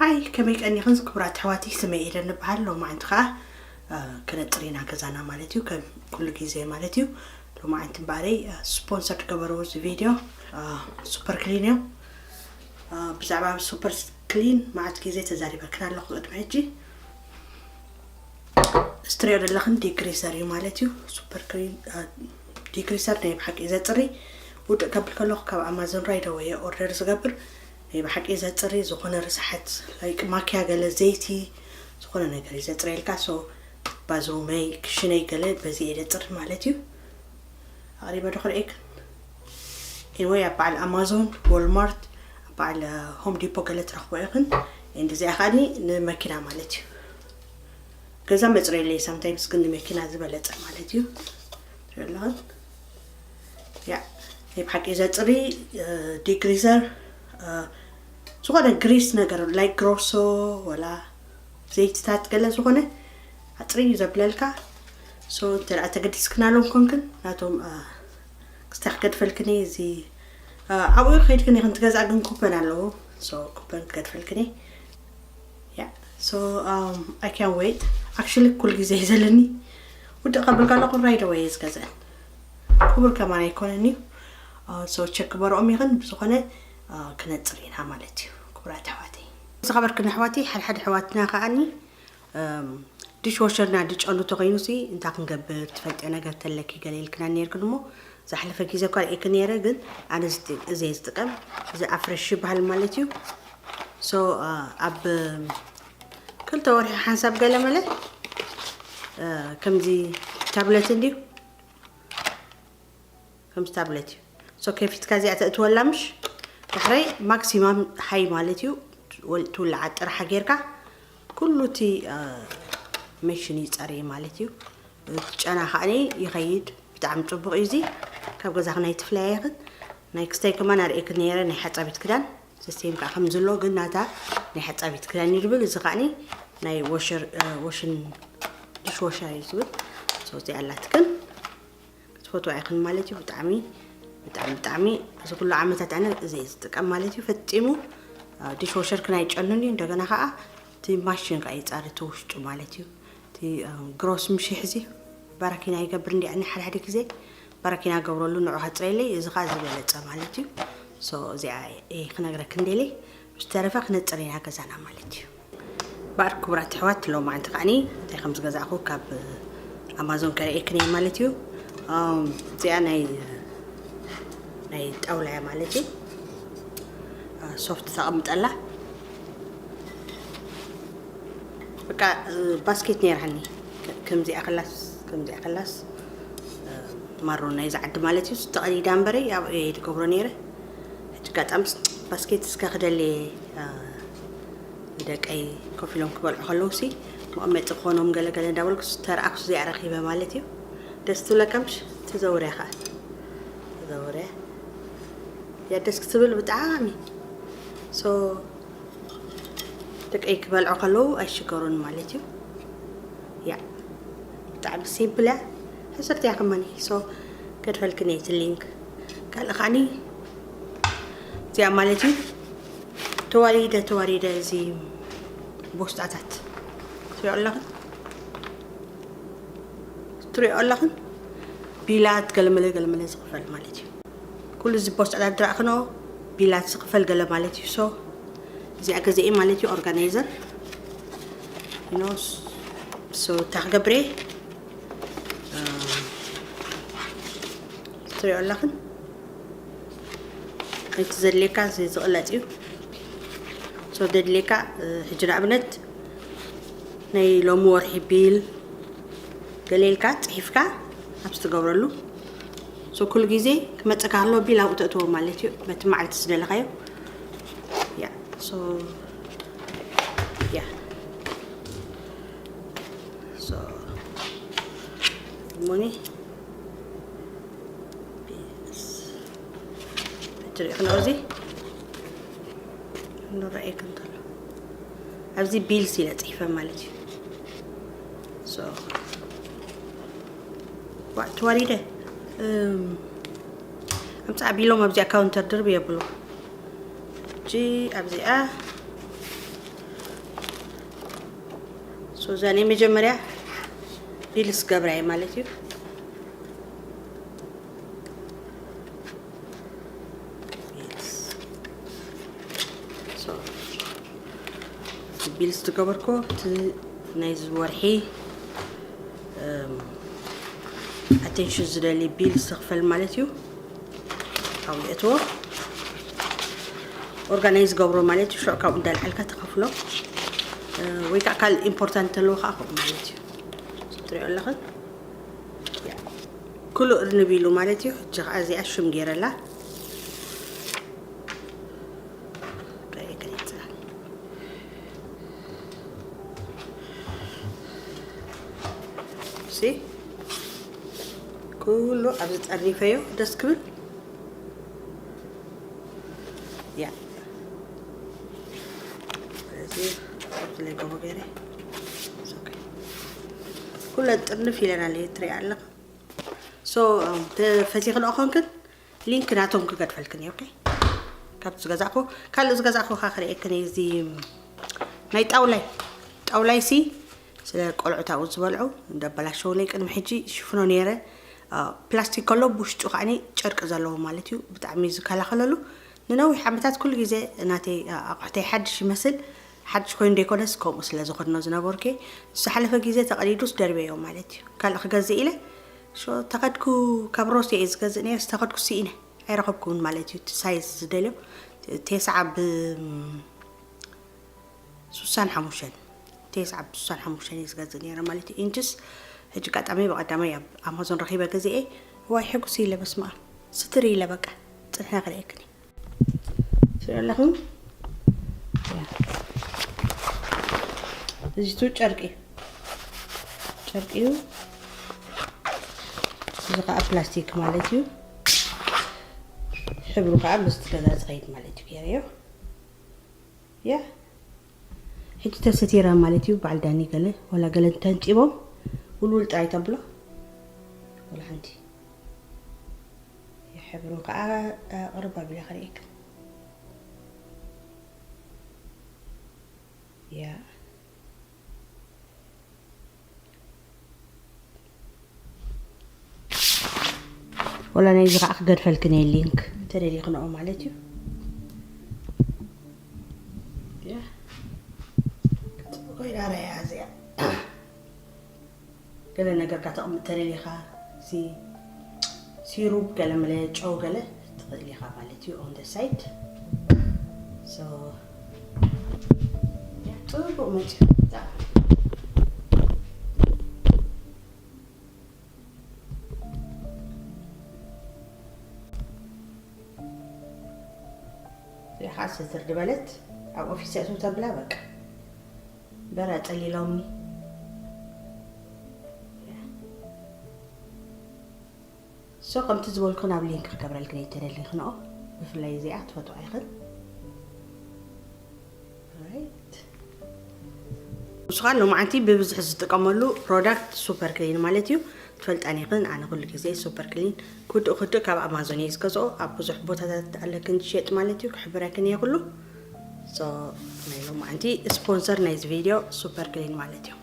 ኣይ ከመይ ቀኒኽን ክቡራት ኣሕዋተይ፣ ስመይ ኤደን እበሃል። ሎማዓንቲ ከዓ ክነፅር ኢና ገዛና ማለት እዩ፣ ከም ኩሉ ግዜ ማለት እዩ። ሎማዓንቲ እምበኣረይ ስፖንሰር ዝገበርዎ እዚ ቪድዮ ሱፐር ክሊን እዮም። ብዛዕባ ሱፐር ክሊን መዓት ግዜ ተዛሪበክን ኣለኹ ቅድሚ ሕጂ። እዚ ትሪኦ ዘለኽን ዲግሪሰር እዩ ማለት እዩ። ሱፐር ክሊን ዲግሪሰር ናይ ብሓቂ ዘፅሪ፣ ውድእ ከብል ከለኹ ካብ ኣማዞን ራይደወይ ኦርደር ዝገብር፣ ናይ ብሓቂ ዘፅሪ፣ ዝኾነ ርሳሓት ላይክ ማኪያ ገለ ዘይቲ ዝኾነ ነገር እዩ ዘፅረየልካ። ሶ ባዝሩመይ ክሽነይ ገለ በዚ እየ ዘፅሪ ማለት እዩ። ኣቕሪበ ዶ ክርእየክን? ኤኒወይ ኣብ በዓል ኣማዞን፣ ዎልማርት፣ ኣብ በዓል ሆም ዲፖ ገለ ትረኽቦ ኢኽን። እንዲዚኣ ከዓኒ ንመኪና ማለት እዩ። ገዛ መፅረየለይ ሳምታይምስ ግን ንመኪና ዝበለፀ ማለት እዩ። ትሪኦ ኣለኽን? ያ ናይ ብሓቂ ዘፅሪ ዲግሪዘር ዝኾነ ግሪስ ነገር ላይክ ግሮሶ ወላ ዘይትታት ገለ ዝኾነ ኣፅሪ እዩ ዘብለልካ። ሶ እንተ ደኣ ተገዲስክናሎም ኮንክን ናቶም ክስታይ ክገድፈልክን እየ። እዚ ኣብኡ ከይድክን ኢኽን ትገዝኣ ግን ኩፐን ኣለዎ። ሶ ኩፐን ክገድፈልክን እየ። ያ ሶ ኣይ ካን ዌይት ኣክቹሊ ኩል ግዜ እዩ ዘለኒ። ውድእ ከብል ከለኹ ራይደወይ እየ ዝገዝአን። ክቡር ከማን ኣይኮነን እዩ። ሶ ቸክ ክበርኦም ይኽን ብዝኾነ ክነፅር ኢና ማለት እዩ። ክቡራት ኣሕዋተይ፣ ዝኸበርክን ኣሕዋተይ፣ ሓድሓደ ኣሕዋትና ከዓኒ ዲሽ ዎሸርና ድጨኑ ተኾይኑ ሲ እንታይ ክንገብር ትፈልጥዮ ነገር ተለኪ ገለ ኢልክና ነይርክን እሞ ዝሓለፈ ግዜ እኳ ርእየክ ነይረ ግን ኣነ እዚ እየ ዝጥቀም። እዚ ኣፍረሽ ይበሃል ማለት እዩ። ሶ ኣብ ክልተ ወርሒ ሓንሳብ ገለ መለ ከምዚ ታብለት እንድዩ ከምዚ ታብለት እዩ። ሶ ከፊትካ እዚኣ ተእትወላ ምሽ ዳሕራይ ማክሲማም ሃይ ማለት እዩ። ትውላዓ ጥርሓ ጌርካ ኩሉ እቲ መሽን ይፀርይ ማለት እዩ። ጨና ከዓኒ ይኸይድ። ብጣዕሚ ፅቡቕ እዩ እዚ። ካብ ገዛኽን ኣይትፍለያይኽን። ናይ ክስታይ ከማን ኣርእየክን ነይረ ናይ ሓፃቢት ክዳን ዘስተይም ከዓ ከም ዝሎ ግን ናታ ናይ ሓፃቢት ክዳን እዩ ዝብል። እዚ ከዓኒ ናይ ወሽር ወሽን ዲሽ ወሸር እዩ ዝብል። ሶ እዚኣ ኣላትክን ክትፈትዋ ኢኽን ማለት እዩ። ብጣዕሚ ብጣዕሚ ብጣዕሚ እዚ ኩሉ ዓመታት ኣነ እዚ እየ ዝጥቀም ማለት እዩ። ፈፂሙ ዲሽ ወሸር ክን ኣይጨኑን እዩ። እንደገና ከዓ እቲ ማሽን ከዓ ይፃሪ እቲ ውሽጡ ማለት እዩ። እቲ ግሮስ ምሽሕ እዚ ባራኪና ይገብር እንዲ ኣኒ ሓደ ሓደ ግዜ ባራኪና ገብረሉ ንዑ ከፅረየለይ እዚ ከዓ ዝበለፀ ማለት እዩ። ሶ እዚኣ እየ ክነግረክን ደልየ። ብዝተረፈ ክነፅር ኢና ገዛና ማለት እዩ። ባር ክቡራት ኣሕዋት ሎማዓንቲ ከዓኒ እንታይ ከም ዝገዛእኹ ካብ ኣማዞን ከርእየክን እየ ማለት እዩ። እዚኣ ናይ ናይ ጣውላ እያ ማለት እዩ። ሶፍት ተቐምጠላ በቃ ባስኬት ነይራኒ። ከምዚኣ ከላስ ከምዚኣ ከላስ ማሮ ናይ ዝዓዲ ማለት እዩ። ዝተቐዲዳ እምበረይ ኣብ እየ ዝገብሮ ነይረ። ሕጂ ኣጋጣሚ ባስኬት እስከ ክደልየ ንደቀይ ኮፍ ኢሎም ክበልዑ ከለዉ ሲ መቐመጢ ክኾኖም ገለገለ እንዳበልኩ ዝተረኣኩ እዚኣ ረኺበ ማለት እዩ። ደስ ትብለካ ምሽ? ተዘውርያ ከዓ ተዘውርያ ያ ደስ ክትብል ብጣዕሚ ሶ ደቀይ ክበልዑ ከለዉ ኣይሽገሩን ማለት እዩ። ያ ብጣዕሚ ሲምፕል እያ። ሕስርቲ እያ ከማኒ ሶ ገድፈልክን እየ እቲ ሊንክ ካልእ ከዓኒ እዚኣ ማለት እዩ። ተዋሪደ ተዋሪደ እዚ ቦስጣታት ትሪኦ ኣለኽን ትሪኦ ኣለኽን ቢላት ገለመለ ገለመለ ዝኽፈል ማለት እዩ። ኩሉ እዚ ቦስጣታት ድራእክኖ ቢላት ዝኽፈል ገለ ማለት እዩ። ሶ እዚኣ ገዘኢ ማለት እዩ ኦርጋናይዘር ኖስ ሶ ታክገብሬ ትሪኦ ኣለኽን እቲ ዘድልየካ እዚ ዝቕለጥ እዩ። ሶ ዘድልየካ ሕጂ ንኣብነት ናይ ሎሚ ወርሒ ቢል ገለ ኢልካ ፅሒፍካ ኣብ ዝትገብረሉ ሶ ኩሉ ግዜ ክመፀካ ከሎ ቢል ኣብኡ ተእትዎ ማለት እዩ። በቲ መዓልቲ ዝደለካዮ ያ ሶ ያ ሶ ሞኒ ትሪኦ ኣለኹ እዚ ንረኣየክ እንተሎ ኣብዚ ቢልስ ኢለ ፅሒፈ ማለት እዩ። ሶ ዋ ተዋሪደ ኣምፃ ቢሎም ኣብዚኣ ካውንተር ድርብ የብሉ። እጂ ኣብዚኣ So እዛ ናይ መጀመርያ ቢልስ ገብራይ ማለት እዩ። ቢልስ ትገበርኮ እቲ ናይ ዝወርሒ ኣቴንሽን ዝደሊ ቢል ዝተኽፈል ማለት እዩ። ካብኡ የእትዎ ኦርጋናይዝ ገብሮ ማለት እዩ። ሽዑ ካብኡ እንዳልዓልካ ተኸፍሎ ወይ ከዓ ካልእ ኢምፖርታንት ተለዎ ከዓ ከምኡ ማለት እዩ። ትሪኦ ኣለኽን ኩሉ እርንብ ኢሉ ማለት እዩ። ሕጂ ከዓ እዚኣ ሽም ገይረላ ኩሉ ኣብዚ ጠርኒፈዮ ደስ ክብል። ያ ስለዚ ኣብቲ ለይ ገቦ ገይረ ኩለ ጥርንፍ ኢለና ለ ትሪኢ ኣለኻ። ሶ ተፈቲኽንኦ ኮንክን ሊንክ ናቶም ክገድፈልክን እየ። ኦኬ ካብቲ ዝገዛእኩ ካልእ ዝገዛእኩ ካ ክርእየክን እዚ ናይ ጣውላይ ጣውላይ ሲ ስለ ቆልዑት ኣብኡ ዝበልዑ እንዳበላሸውለይ ቅድሚ ሕጂ ሽፍኖ ነይረ። ፕላስቲክ ከሎ ብውሽጡ ከዓኒ ጨርቂ ዘለዎ ማለት እዩ። ብጣዕሚ ዝከላኸለሉ ንነዊሕ ዓመታት ኩሉ ግዜ ናተይ ኣቑሕተይ ሓድሽ ይመስል። ሓድሽ ኮይኑ ደይኮነስ ከምኡ ስለ ዝኾድኖ ዝነበርኩ ዝሓለፈ ግዜ ተቐዲዱስ ደርበዮ ማለት እዩ። ካልእ ክገዝእ ኢለ ተኸድኩ። ካብ ሮስ እየ ዝገዝእ ነርስ ተኸድኩ ስኢነ ኣይረኸብኩን ማለት እዩ። እቲ ሳይዝ ዝደልዮ ቴስዓ ብ ሱሳን ሓሙሽተን ቴስዓ ብ ሱሳን ሓሙሽተን እየ ዝገዝእ ነረ ማለት እዩ። ኢንችስ ሕጂ ኣጋጣሚ ብቐዳማይ ኣብ ኣማዞን ረኺበ ገዚኤ ዋይ ሕጉስ ኢለ በስማ ስትር ኢለ በቃ ጽንሐ ክርእየክኒ ትርኢ ኣለኹም። እዚቱ ጨርቂ ጨርቂ እዩ። እዚ ከዓ ፕላስቲክ ማለት እዩ። ሕብሩ ከዓ ምስቲ ገዛ ዝኸይድ ማለት እዩ ገይረዮ። ያ ሕጂ ተሰቲራ ማለት እዩ። በዓል ዳኒ ገለ ወላ ገለ ተንጢቦም ውልውል ጥራይ ተብሎ ወላ ሓንቲ የሕብሩ ከዓ ቅርብ ኣቢለ ከርእየክን ያ ወላ ናይዚ ከዓ ክገድፈልክን እየ ሊንክ ተደሊክንኦ ማለት እዩ። ያ ጽቡቅ ኮይና ራያ እዚኣ ገለ ነገርካ ተቕምጥ ተደሊኻ ሲ ሲሩፕ ገለ መለ ጨው ገለ ትኽእል ኢኻ ማለት እዩ። On the side so ጽቡቅ መፅዩ። እዚኣ ከዓ ስድር ድበለት ኣብ ኦፊስ ያእትው ተብላ በቃ በራ ጠሊሎምኒ። ሶ ከምቲ ዝበልኩ ናብ ሊንክ ክገብረልክን እየ ተደሊኽንኦ። ብፍላይ እዚኣ ትፈትዋ ኢኽን። ራይት ንስኻ ሎማዓንቲ ብብዝሒ ዝጥቀመሉ ፕሮዳክት ሱፐር ክሊን ማለት እዩ። ትፈልጣን ኢኽን ኣነ ኩሉ ግዜ ሱፐር ክሊን ክድእ ክድእ ካብ ኣማዞን እየ ዝገዝኦ። ኣብ ብዙሕ ቦታታት ኣለክን ዝሸጥ ማለት እዩ። ክሕብረክን እየ ኩሉ። ሶ ናይ ሎማዓንቲ ስፖንሰር ናይዚ ቪድዮ ሱፐር ክሊን ማለት እዩ።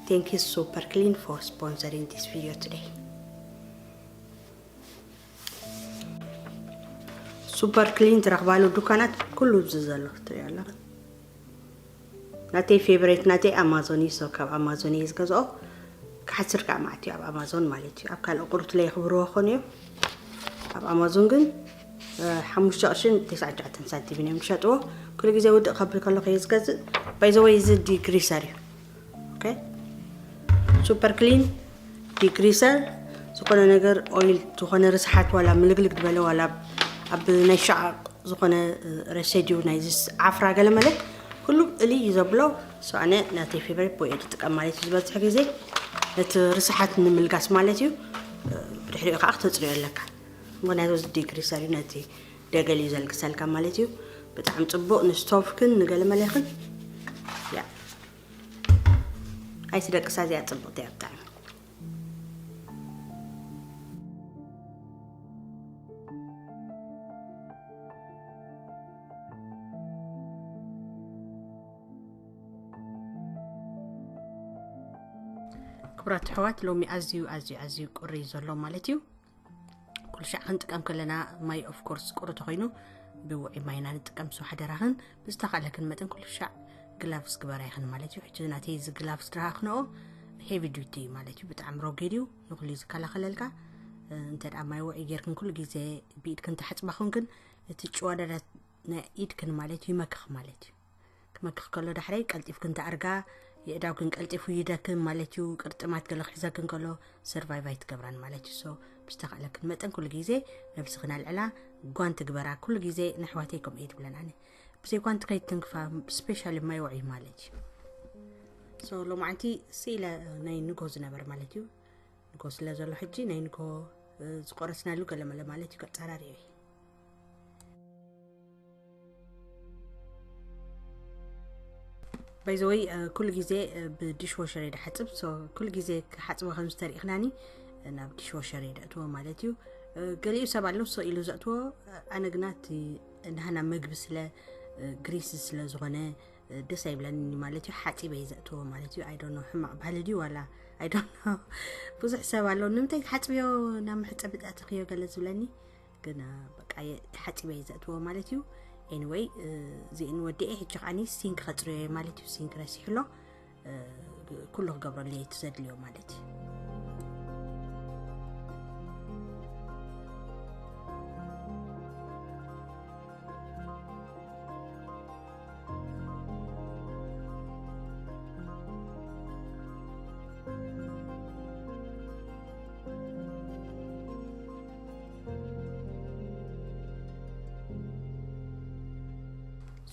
Thank you Super Clean for sponsoring this video today. ሱፐር ክሊን ትረኽባሉ ዱካናት ኩሉ ኣብዚ ዘሎ ትሪኦ ኣለኽን። ናተይ ፌቨሬት ናተይ ኣማዞን እዩ። ሶ ካብ ኣማዞን እየ ዝገዝኦ። ክሓስር ከዓ መዓት እዩ ኣብ ኣማዞን ማለት እዩ። ኣብ ካልእ ቁሩት ለይኽብርዎ ኾኑ እዮም። ኣብ ኣማዞን ግን እ፣ ሓሙሽተ ቅርሽን ተስዓን ትሽዓተን ሳንቲምን እዮም ዝሸጥዎ። ኩሉ ግዜ ውድእ ከብል ከሎ ከየ ዝገዝእ ባይዘወይ እዚ ዲግሪሰር እዩ። ኦኬ ሱፐር ክሊን ዲግሪሰር ዝኾነ ነገር ኦይል ዝኾነ ርስሓት ዋላ ምልግልግ ዝበለ ዋላ ኣብ ናይ ሻቕ ዝኾነ ረሰድዩ ናይዚ ዓፍራ ገለ መለ ኩሉ እሊ እዩ ዘብሎ። ሶ ኣነ ናተይ ፌቨሪት ቦይ ዝጥቀም ማለት እዩ ዝበዝሕ ግዜ ነቲ ርስሓት ንምልጋስ ማለት እዩ። ብድሕሪኡ ከዓ ክተፅርዮ ኣለካ ምክንያቱ እዚ ዲግሪሰር እዩ ነቲ ደገል እዩ ዘልግሰልካ ማለት እዩ። ብጣዕሚ ፅቡቅ ንስቶፍክን ንገለ መለኽን ያ ኣይትደቅሳ እዚኣ ፅብቅቲ እያ ብጣዕሚ። ክቡራት ኣሕዋት፣ ሎሚ ኣዝዩ፣ ኣዝዩ፣ ኣዝዩ ቁሪ እዩ ዘሎ ማለት እዩ። ኩሉ ሻዕ ክንጥቀም ከለና ማይ፣ of course፣ ቁሪ ተኾይኑ ብውዑይ ማይ ኢና ንጥቀም። So ሓደራኽን ብዝተኻእለክን መጠን ኩሉ ሻዕ ግላቭስ ግበራ ኢኽን ማለት እዩ። ሕጂ ናተይ እዚ ግላቭስ ድረኻ ክነኦ ሄቪ ዱቲ እዩ ማለት እዩ። ብጣዕሚ ሮጌድ እዩ፣ ንኹሉ እዩ ዝከላኸለልካ። እ፣ እንተ ደኣ ማይ ውዑይ ጌርክን ኩሉ ግዜ ብኢድክን ተሓጽባ ኹንክን፣ እቲ ጭዋዳዳት ናይ ኢድክን ማለት እዩ ይመክኽ ማለት እዩ። ክመክኽ ከሎ ዳሕረይ ቀልጢፍክን ተኣርጋ፣ የእዳውክን ቀልጢፉ ይደክም ማለት እዩ። ቅርጥማት ገለ ክሕዘክን ከሎ ሰርቫይቭ ኣይትገብራን ማለት እዩ። So ብዝተኻእለክን መጠን ኩሉ ግዜ ነብስኽን ኣልዕላ፣ ጓንቲ ግበራ። ኩሉ ግዜ ንኣሕዋተይ ከምኡ እየ ትብለን ኣነ። ብዘይ ጓንቲ ከይትትንክፋ፣ ስፔሻሊ ማይ ውዑይ ማለት እዩ። So ሎማዓንቲ ስኢለ ናይ ንጎ ዝነበር ማለት እዩ። ንጎ ስለ ዘሎ ሕጂ ናይ ንጎ፣ እ፣ ዝቆረስናሉ ገለመለ ማለት እዩ። ከጻራርዮ እዩ። ባይ ዘ ወይ፣ እ፣ ኩሉ ግዜ፣ እ፣ ብዲሽ ዋሸር እየ ድሓጽብ። So ኩሉ ግዜ ክሓጽቦ ከም ዝተሪእኽናኒ፣ እ፣ ናብ ዲሽ ዋሸር እየ ደእትዎ ማለት እዩ። እ፣ ገሊኡ ሰብ ኣሎ ስቕ ኢሉ ዘእትዎ፣ እ፣ ኣነ ግና እቲ ናህና መግቢ ስለ፣ እ፣ ግሪሲ ስለ ዝኾነ፣ እ፣ ደስ ኣይብለኒ ማለት እዩ። ሓጺበ እየ ዘእትዎ ማለት እዩ። I don't know፣ ሕማቕ ባህሊ ድዩ ዋላ? I don't know። ብዙሕ ሰብ ኣሎ፣ "ንምንታይ ትሓጽብዮ ናብ መሕጸቢ ተእትኽዮ?" ገለ ዝብለኒ። ግን፣ እ፣ በቃ፣ የ-፣ ሓጺበ እየ ዘእትዎ ማለት እዩ። ኤኒወይ፣ እ፣ እዚእን ወዲኤ፣ ሕጂ ከዓኒ ሲንክ ከጽርዮ እየ ማለት እዩ። ሲንክ ረሲሕሎ፣ እ፣ ኩሉ ክገብረሉ እየ እቲ ዘድልዮ ማለት እዩ።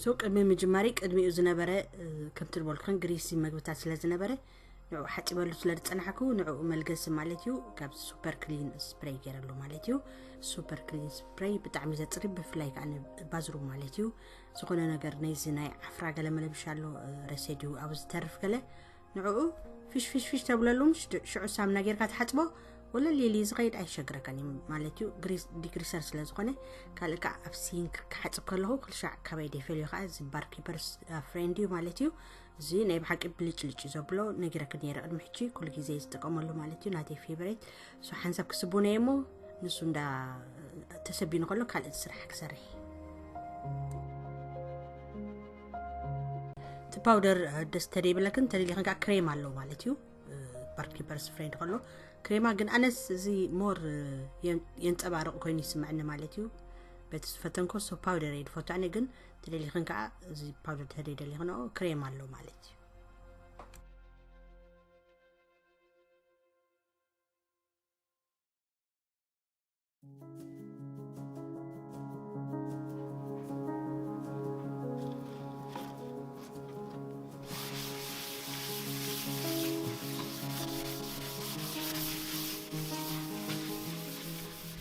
So ቅድሚ ምጅማሪ ቅድሚኡ ዝነበረ፣ እ፣ ከምቲ ዝበልኩኽን ግሪሲ መግብታት ስለ ዝነበረ፣ ንዑ ሓጺበሉ ስለ ዝጸናሕኩ፣ ንዑ መልገሲ ማለት እዩ፣ ካብ ሱፐር ክሊን ስፕሬይ ገይረሉ ማለት እዩ። ሱፐር ክሊን ስፕሬይ ብጣዕሚ ዘጽሪ፣ ብፍላይ ከኣ ንባዝሩም ማለት እዩ። ዝኾነ ነገር ነዚ ናይ ዓፍራ ገለ መለብሻ ኣሎ፣ እ፣ ረሴድዩ ኣብ ዝተርፍ ገለ፣ ንዕኡ ፊሽ ፊሽ ፊሽ ተብለሉ፣ ምሽ ድ-፣ ሽዑ ሳምና ጌርካ ትሓጽቦ፣ ወለል ኢሉ ዝኸይድ ኣይሸግረካን እዩ ማለት እዩ። ግሪስ-፣ ዲግሪሰር ስለ ዝኾነ፣ ካልእ ከኣ ኣብ ሲንክ ክሓጽብ ከለኹ፣ ክልሻዕ ካበይ ደይ ፈልዮ ከኣ፣ እዚ ባርኪፐርስ፣ እ፣ ፍሬንድ እዩ ማለት እዩ። እዚ ናይ ብሓቂ ብልጭልጭ እዩ ዘብሎ፣ ነጊረክ ነይረ ቅድሚ ሕጂ፣ ኩሉ ግዜ ዝጥቀመሉ ማለት እዩ፣ ናተይ ፌቨሬት። So ሓንሳብ ክስቡነ እየ እሞ፣ ንሱ እንዳ ተሰቢኑ ከሎ፣ ካልእ ስራሕ ክሰርሕ። እቲ ፓውደር፣ እ፣ ደስ ተደይብለክን ተደሊኽን ከዓ ክሬም ኣሎ ማለት እዩ። እ፣ ባርኪፐርስ ፍሬንድ ከሎ ክሬማ፣ ግን ኣነስ እዚ ሞር፣ እ፣ የን-፣ የንጸባርቕ ኮይኑ ይስምዐኒ ማለት እዩ። በቲ ዝፈተንኮ ሶ ፓውደር እየ ዝፈቱ ኣነ፣ ግን ተደሊኽን ከዓ እዚ ፓውደር ተደይደሊኽንኦ ክሬም ኣሎ ማለት እዩ።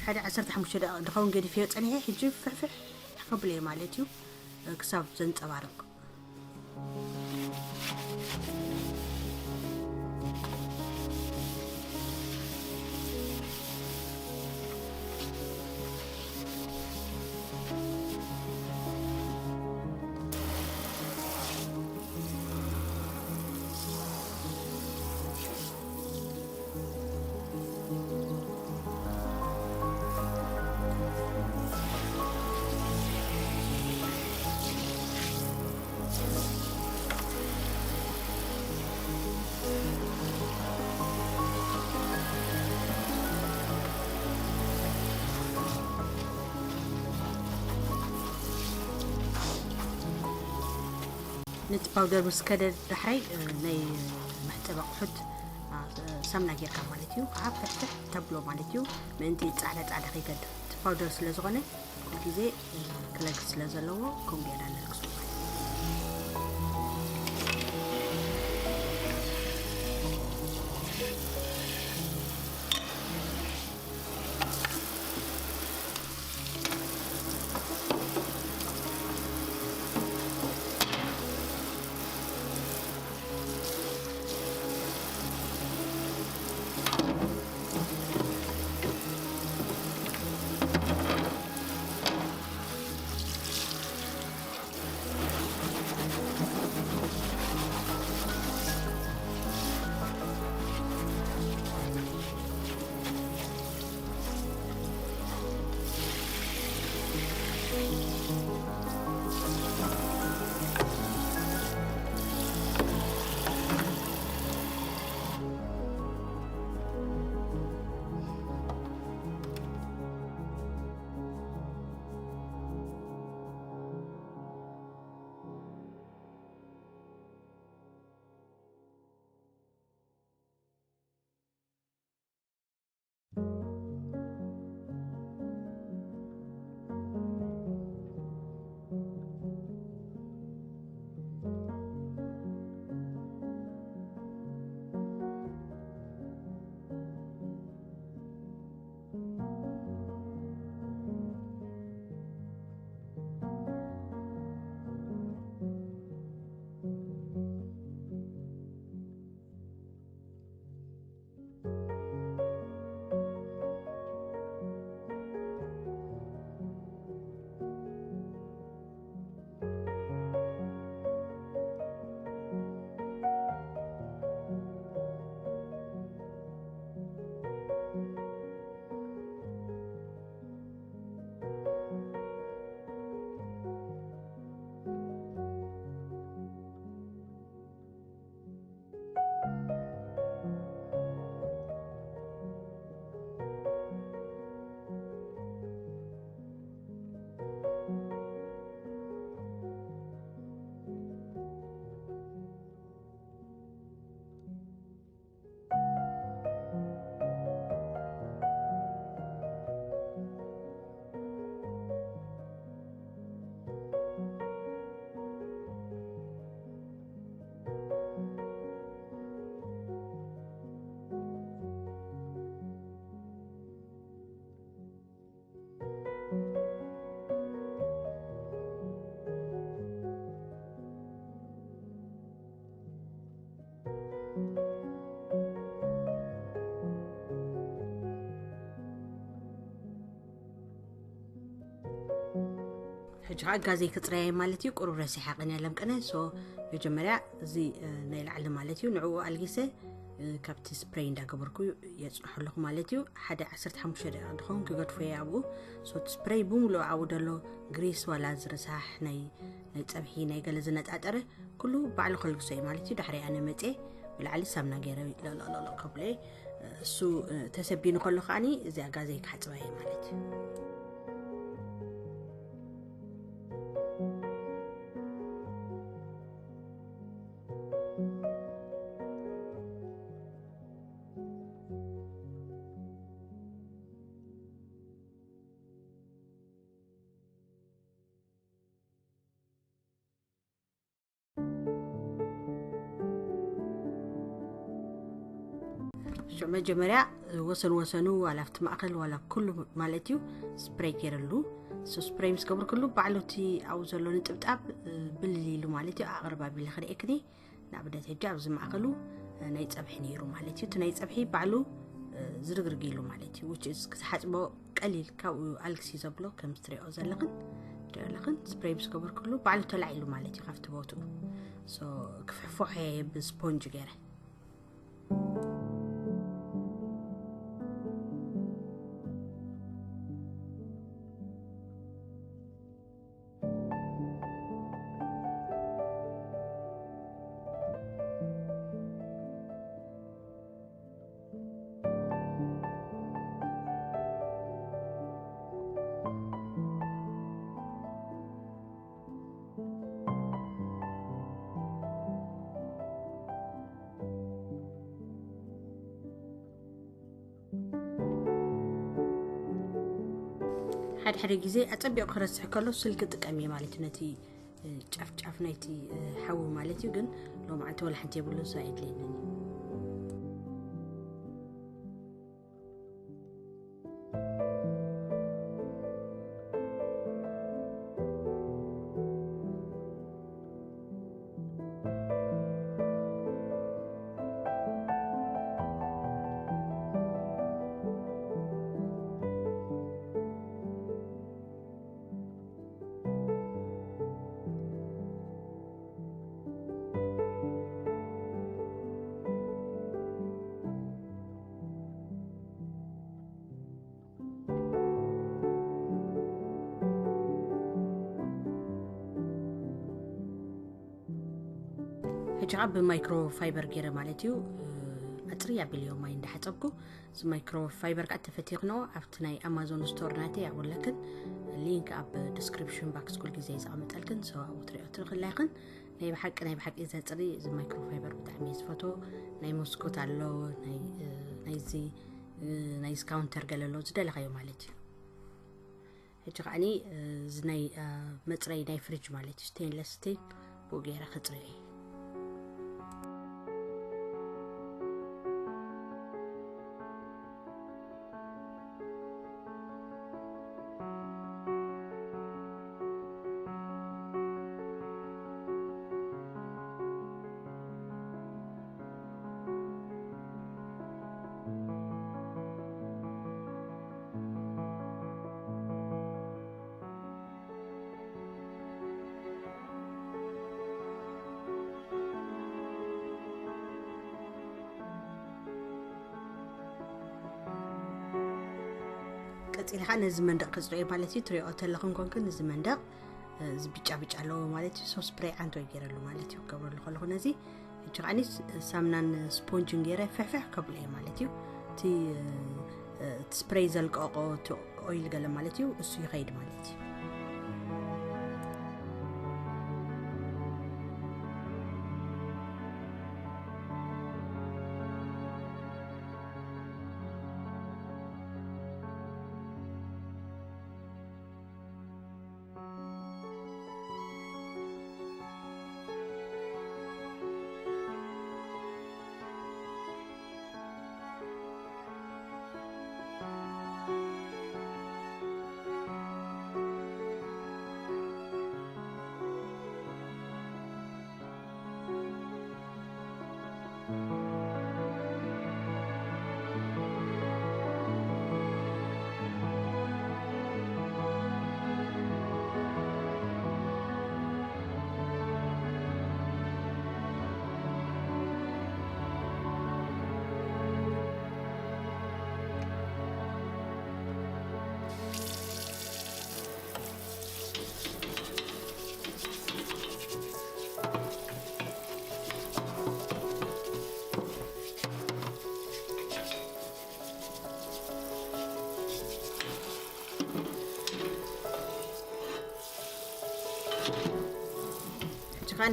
ሓደ ዓሰርተ ሓሙሽተ ደቂቕ ዝኸውን ገዲፈዮ ጸኒሐ፣ ሕጂ ፍሕፍሕ ከብል እየ ማለት እዩ፣ ክሳብ ዘንጸባርቕ። ነቲ ፓውደር ምስ ከደ ዳሕራይ፣ እ፣ ናይ መሕጸቢ ኣቑሑት፣ እ፣ ሳምና ጌርካ ማለት እዩ። ከዓ ፍሕፍሕ ተብሎ ማለት እዩ። ምእንቲ ጻዕዳ ጻዕዳ ከይገድፍ። እቲ ፓውደር ስለ ዝኾነ ኩሉ ግዜ፣ እ፣ ክለግስ ስለ ዘለዎ ከምኡ ጌርና ነልግሶ ማለት እዩ። ሕጂ ከዓ ጋዘይ ክፅረየ ማለት እዩ። ቁሩብ ረሲሓ ቀንያ ለምቅነ። ሶ መጀመርያ እዚ ናይ ላዕሊ ማለት እዩ፣ ንዕኡ ኣልጊሰ ካብቲ ስፕሬይ እንዳገበርኩ የፅንሖ ኣለኹ ማለት እዩ። ሓደ ዓሰርተ ሓሙሽተ ደቂቕ ድኸውን ክገድፎ እየ ኣብኡ። ሶ እቲ ስፕሬይ ብምሉእ ኣብኡ ደሎ ግሪስ ዋላ ዝርሳሕ ናይ ናይ ፀብሒ ናይ ገለ ዝነጣጠረ ኩሉ ባዕሉ ከልግሶ እዩ ማለት እዩ። ዳሕሪ ኣነ መፅየ ብላዕሊ ሳምና ገይረ ለቕለቕለቕለቕ ከብሎ እየ። እሱ ተሰቢኑ ከሎ ከዓኒ እዚኣ ጋዘይ ክሓፅባ እየ ማለት እዩ። መጀመርያ ወሰን ወሰኑ ዋላ ኣብቲ ማእኸል ዋላ ኩሉ ማለት እዩ ስፕሬይ ገይረሉ። እሱ ስፕሬይ ምስ ገበርኩሉ ባዕሉ እቲ ኣብኡ ዘሎ ንጥብጣብ ብልል ኢሉ ማለት እዩ ኣቕርብ ኣቢለ ክርእየክኒ። ንኣብነት ሕጂ ኣብዚ ማእኸሉ ናይ ፀብሒ ነይሩ ማለት እዩ። እቲ ናይ ፀብሒ ባዕሉ ዝርግርግ ኢሉ ማለት እዩ። ውጭ ክሓፅቦ ቀሊል ካብኡ ኣልግሲ ዘብሎ ከም ትሪኦ ዘለኽን ትሪኦ ኣለኽን ስፕሬይ ምስ ገበርኩሉ ባዕሉ ተላዒሉ ማለት እዩ ካብቲ ቦትኡ። ሶ ክፍሕፎሕ እየ ብስፖንጅ ገይረ። ሓደ ሓደ ግዜ ኣጸቢቑ ክረስሕ ከሎ ስልኪ ጥቀም እየ ማለት እዩ፣ ነቲ ጫፍ ጫፍ ናይቲ ሓዊ ማለት እዩ። ግን ሎማዓንቲ ወላ ሓንቲ የብሉን፣ ሶ ኣየድልየንን እዩ። ሕጂ ከዓ ብማይክሮ ፋይበር ገይረ ማለት እዩ ኣፅርይ ኣቢለዮ ማይ እንዳሓፀብኩ። እዚ ማይክሮ ፋይበር ከዓ ተፈቲኽኖ ኣብቲ ናይ ኣማዞን ስቶር ናተይ ኣብለክን ሊንክ ኣብ ዲስክሪፕሽን ባክስ ኩል ግዜ ዘቐምጠልክን ሰው ኣብኡ ትሪኦ ትርክላይክን። ናይ ብሓቂ ናይ ብሓቂ ዘፅሪ እዚ ማይክሮ ፋይበር ብጣዕሚ ዝፈቶ። ናይ መስኮት ኣሎ፣ ናይ ናይዚ ናይ ስካውንተር ገለ ኣሎ ዝደለኻዮ ማለት እዩ። ሕጂ ከዓኒ እዚ ናይ መፅረይ ናይ ፍሪጅ ማለት እዩ፣ ስቴንለስ ስቲል ብኡ ገይረ ክፅርዮ እየ። ቀፂልካ ነዚ መንደቕ ክፅርዮ ማለት እዩ። ትሪኦ ተለኹም ኮንክን እዚ መንደቕ እዚ ብጫ ብጫ ኣለዎ ማለት እዩ። ሶ ስፕሬይ ዓንቶ ይገይረሉ ማለት እዩ። ክገብረሉ ከለኹ ነዚ ሕጂ ከዓኒ ሳምናን ስፖንጅን ገይረ ፍሕፍሕ ከብሎ እየ ማለት እዩ። እቲ እቲ ስፕሬይ ዘልቀቆ እቲ ኦይል ገለ ማለት እዩ፣ እሱ ይኸይድ ማለት እዩ።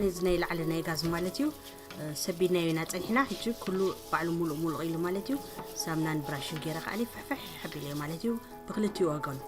ነዚ ናይ ላዕሊ ናይ ጋዝ ማለት እዩ፣ ሰቢድናዮ ኢና ጸኒሕና። ሕጂ ኩሉ ባዕሉ ሙሉእ ሙሉእ ኢሉ ማለት እዩ። ሳምናን ብራሽን ገይረ ከኣ ፍሕፍሕ ኣቢለዮ ማለት እዩ፣ ብክልቲኡ ወገኑ።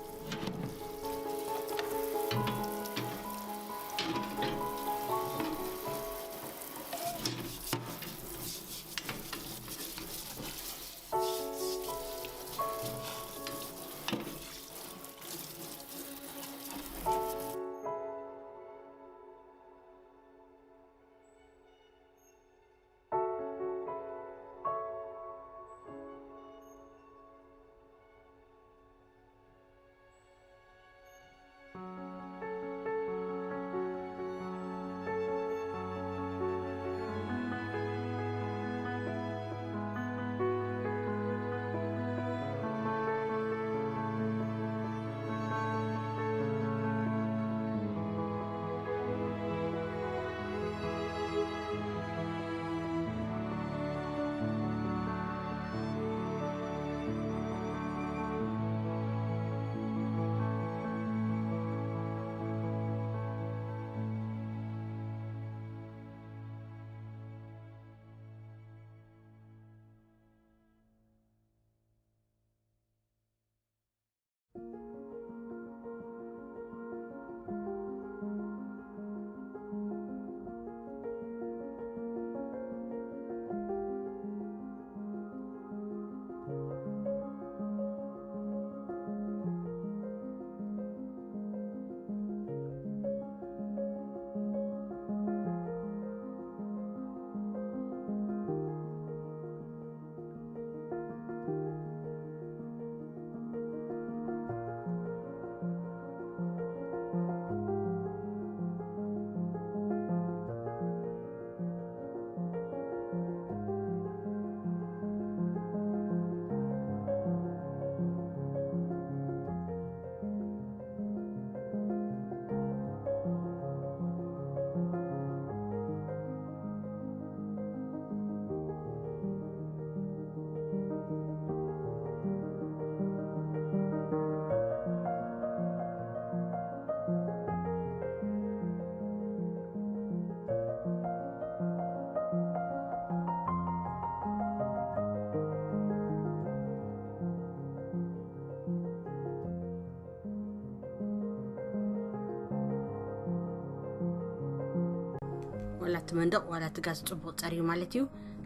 ዋላ እቲ መንደቕ ዋላ እቲ ጋዝ ጽቡቕ ጸርዩ ማለት እዩ።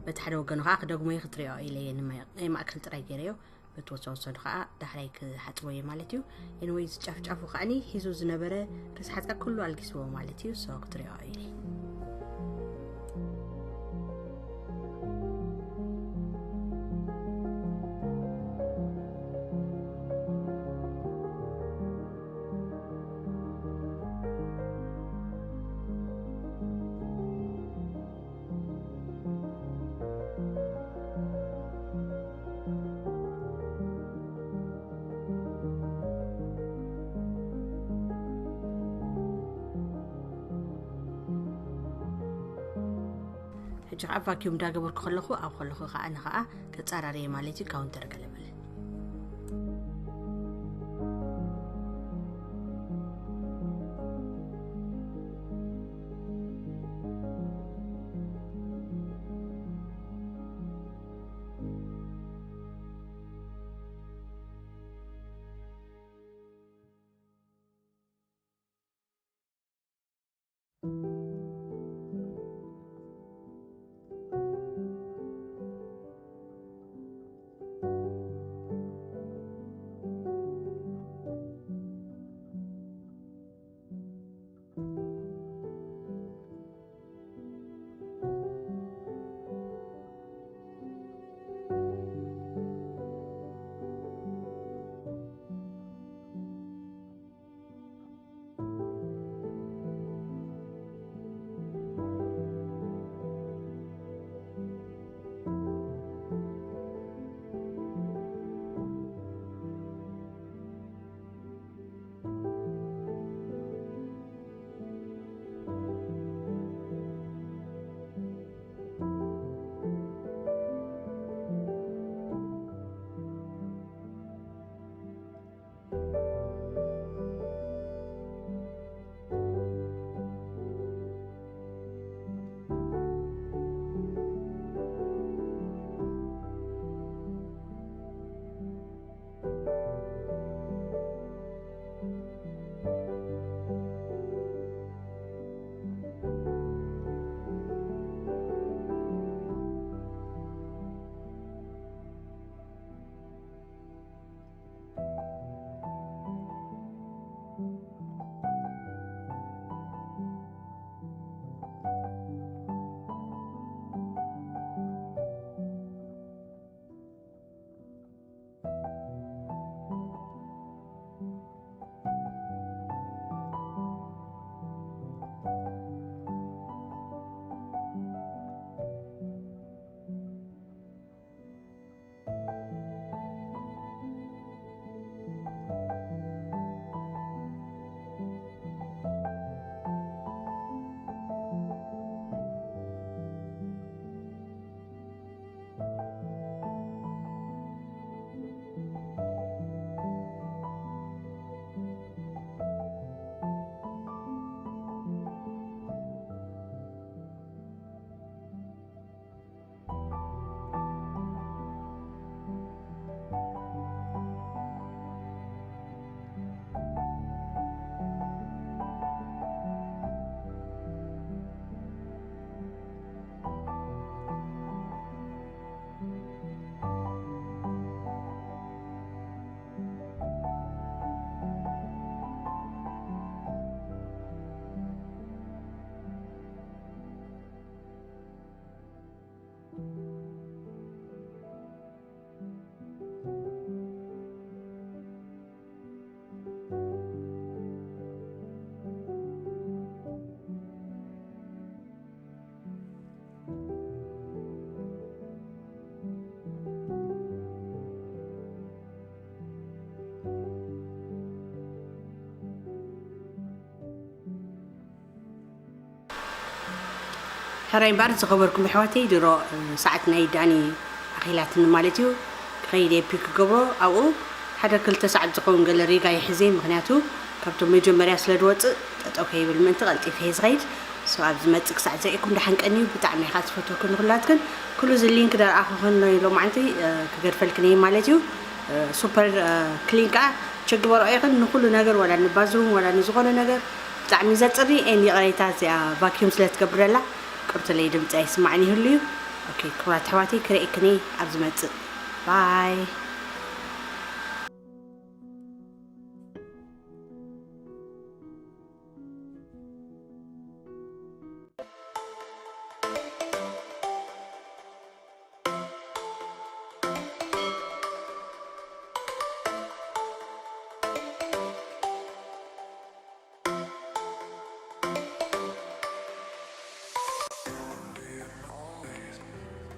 በቲ ሓደ ወገኑ ከዓ ክደግሞ እየ፣ ክትሪኦ ኢለ እየ፣ ንማይ ናይ ማእከል ጥራይ ገይረዮ። በቲ ወሰወሰኑ ከዓ ዳሕራይ ክሓጽቦ እየ ማለት እዩ። ኤንወይ ዝጫፍጫፉ ከዓኒ ሒዙ ዝነበረ ርስሓጻ ኩሉ ኣልጊስዎ ማለት እዩ። ሶ ክትሪኦ ኢለ ሕጂ ከዓ ቫኪዩም እንዳገበርኩ ከለኹ ኣብ ከለኹ ከዓ ንኸዓ ከፃራርየ ማለት እዩ። ካውንተር ገለመለ። ሕራይ እምበኣር ዝኸበርኩም ኣሕዋተይ፣ ድሮ ሰዓት ናይ ዳኒ ኣኺላትኒ ማለት እዩ። ክኸይድ እየ ፒክ ክገብሮ ኣብኡ ሓደ ክልተ ሰዓት ዝኸውን ገለ ሪጋ ይሕዘ፣ ምኽንያቱ ካብቶም መጀመርያ ስለ ዝወፅእ ጠጠው ከይብል ምእንቲ ቀልጢፈ እየ ዝኸይድ። So ኣብ ዝመፅእ ክሳዕ ዘርእየኩም ደሓን ቀንዩ። ብጣዕሚ ኢኻ ዝፈትወክን ንኩላትክን። ኩሉ እዚ ሊንክ ደርኣኹኽን ሎማዓንቲ ክገድፈልክን እየ ማለት እዩ። ሱፐር ክሊን ከዓ ቸግበሮ ኢኽን ንኩሉ ነገር፣ ዋላ ንባዝሩም ዋላ ንዝኾነ ነገር ብጣዕሚ ዘፅሪ ኤን ይቕሬታ እዚኣ ቫኪዩም ስለ ትገብረላ ቅርትለይ ድምፂ ኣይስማዕን ይህሉ እዩ። ኦኬ ክቡራት ኣሕዋተይ ክርእየክን እየ ኣብ ዝመፅእ። ባይ።